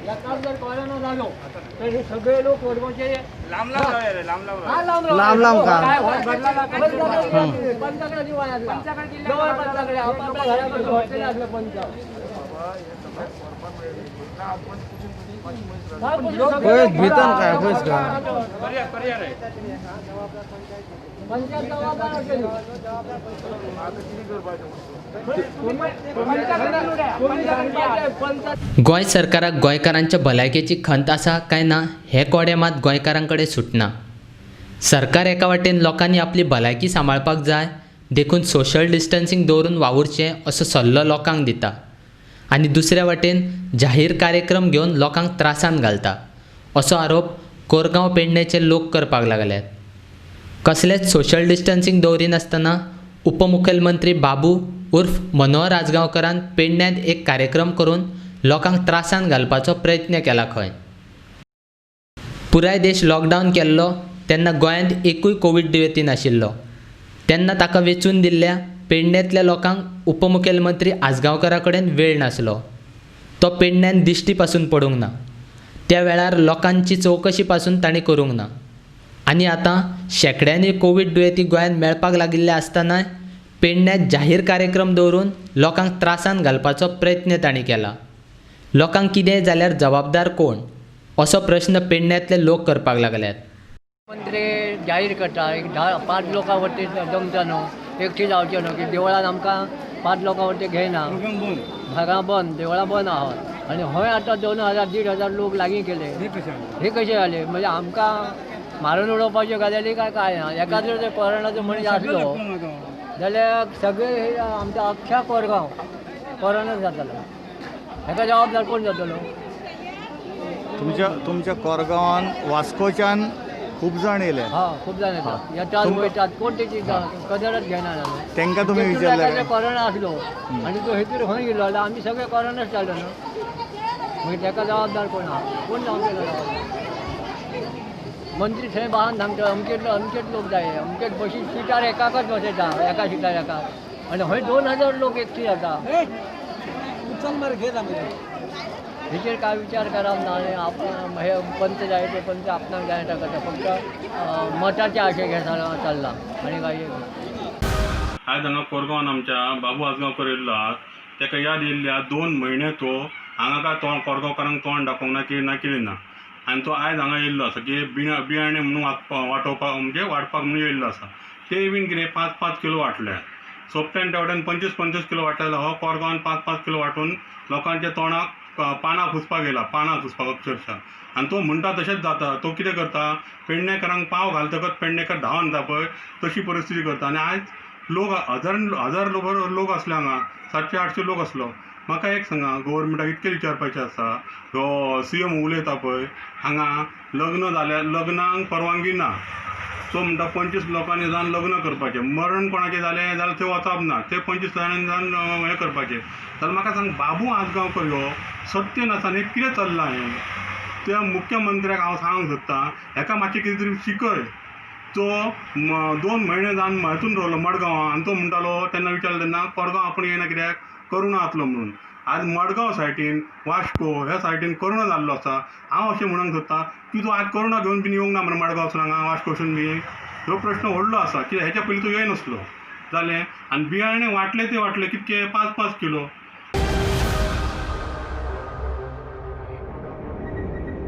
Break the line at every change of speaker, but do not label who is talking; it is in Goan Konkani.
एकाच जर कोरोना जालो तर हे सगळे लोक कोरगांवचे
लांब लांब रावया रे, लांब लांब रावया.
हा, लांब
लांब लांब का?
काय होय, पंचाकडे पंचाकडे जीव आहे असला. जवळ पंचाकडे आपापल्या घराकडे हॉटेल असलं पंच.
खंयच भितर काय खंयच का
पर्याय पर्याय रे.
पंचायत जबाबदार असेल.
गोंय सरकाराक गोंयकारांच्या भलायकेची खंत आसा काय ना हें कोडें मात गोंयकारां कडेन सुटना. सरकार एका वाटेन लोकांनी आपली भलायकी सांबाळपाक जाय देखून सोशल डिस्टन्सिंग दवरून वावुरचें असो सल्लो लोकांक दिता आनी दुसऱ्या वाटेन जाहीर कार्यक्रम घेवन लोकांक त्रासांत घालता असो आरोप कोरगांव पेडणेचे लोक करपाक लागल्यात. कसलेंच सोशल डिस्टन्सिंग दवरिनासतना उपमुखेलमंत्री बाबू उर्फ मनोहर आजगांवकरान पेडण्यांत एक कार्यक्रम करून लोकांक त्रासांत घालपाचो प्रयत्न केला खंय. पुराय देश लॉकडावन केल्लो तेन्ना गोंयांत एकूय कोवीड दुयेंती नाशिल्लो तेन्ना ताका वेंचून दिल्ल्या पेडण्यांतल्या लोकांक उपमुखेलमंत्री आजगांवकरा कडेन वेळ नासलो. तो पेडण्यांत दिश्टी पासून पडूंक ना. त्या वेळार लोकांची चवकशी पासून तांणी करूंक ना आनी आतां शेंकड्यांनी कोवीड दुयेंती गोंयांत मेळपाक लागिल्ले आसतनाय पेडण्यांत जाहीर कार्यक्रम दवरून लोकांक त्रासांत घालपाचो प्रयत्न तांणी केला. लोकांक कितेंय जाल्यार जबाबदार कोण असो प्रश्न पेडण्यांतले लोक करपाक लागल्यात.
मंत्री जाहीर करता एक 10-5 लोकां वरती जमता न्हू, एकठी जावचें न्हू की देवळान आमकां 5 लोकां वरती घेयना, घरां बंद, देवळां बंद आहात आनी हय आतां 2000 1500 लोक लागीं केले, हे कशे जाले म्हणजे आमकां मारून उडोवपाच्यो गजाली काय काय ना. एकाद्रो जर कोरोनाचो मनीस आसलो जाल्यार सगळे हे आमच्या अख्ख्या कोरगांव कोरोना जातलो, हेका जबाबदार कोण जातलो?
तुमच्या तुमच्या कोरगांवान वास्कोच्यान खूब जाण येयले.
हा, खूब जाण येतात, येतात वयतात, कोण तेची कदरच घेयना जालो.
तांकां तुमी विचारलें?
कोरोना आसलो आनी तो हेतूर खंय गेलो जाल्यार आमी सगळे कोरोनाच जालो न्हू, मागीर तेका जबाबदार कोण आहा? कोण जावंक गेलो जबाबदार? मंत्री थंय बांद सांगता अमकेच अमकेच लोक जाय, अमकेच बशी सिटार एकाकच बसयता, एका सिटार एका, आनी हय 2000 लोक एकठी जाता. हेचेर काय विचार करप ना आनी आपण हे पंच जाय ते पंच आपणाक जाय ते करता, फक्त मताचे आशे घेतना चल्ला आनी काय.
आयज हांगा कोरगांवान आमच्या बाबू आजगांवकर येयल्लो आहा, तेका याद येयल्ली आहा 2 म्हयने तो हांगा काय तोंड कोरगांवकारांक तोंड दाखोवंक ना कितें ना कितें ना, आनी तो आयज हांगा येयल्लो आसा की बियाणे म्हणून वांटोवपाक म्हणजे वांटपाक म्हणून येयल्लो आसा. ते बीन कितें 5-5 किलो वांटल्या, सोपट्यान त्या वटेन 25-25 किलो वांटले जाल्यार हो कोरगांवान 5-5 किलो वांटून लोकांच्या तोंडाक पानां पुसपाक येयला, पानां पुसपाक अक्षरशा. आनी तो म्हणटा तशेंच जाता. तो कितें करता, पेडणेकरांक पाव घालतकच पेडणेकर धांवन येता पळय तशी परिस्थिती करता. आनी आयज लोक हजार हजार लोक आसले हांगा, 700-800 लोक आसलो. म्हाका एक सांगा, गव्हर्मेंटाक इतकें विचारपाचें आसा, हो सीएम उलयता पळय हांगा लग्न जाल्यार लग्नाक परवानगी ना, तो म्हणटा 25 लोकांनी जावन लग्न करपाचें, मरण कोणाचें जालें जाल्यार थंय वचप ना, ते 25 जाणांनी जावन हें करपाचें. जाल्यार म्हाका सांग, बाबू आजगांवकर ह्यो सत्य नासतना हें कितें चल्लां हें? त्या मुख्यमंत्र्याक हांव सांगूंक सोदतां, हेका मातशें कितें तरी शिकय. तो 2 म्हयने जावन हेतून रावलो मडगांवां, आनी तो म्हणटालो तेन्ना विचारलें तेन्ना कोरगांव आपूण येयना कित्याक, करुणा जातलो म्हणून. आज मडगांव सायटीन वास्को ह्या सायटीन करुणा जाल्लो आसा. हांव अशें म्हणूंक सोदतां की तूं आज करुणा घेवन बीन येवंक ना मरे मडगांवसून हांगा वास्कोसून बी, ह्यो प्रश्न व्हडलो आसा. कित्याक हेच्या पयलीं तूं येयनासलो जालें. आनी बियाणे वांटले ते वांटले कितके, 5-5 किलो.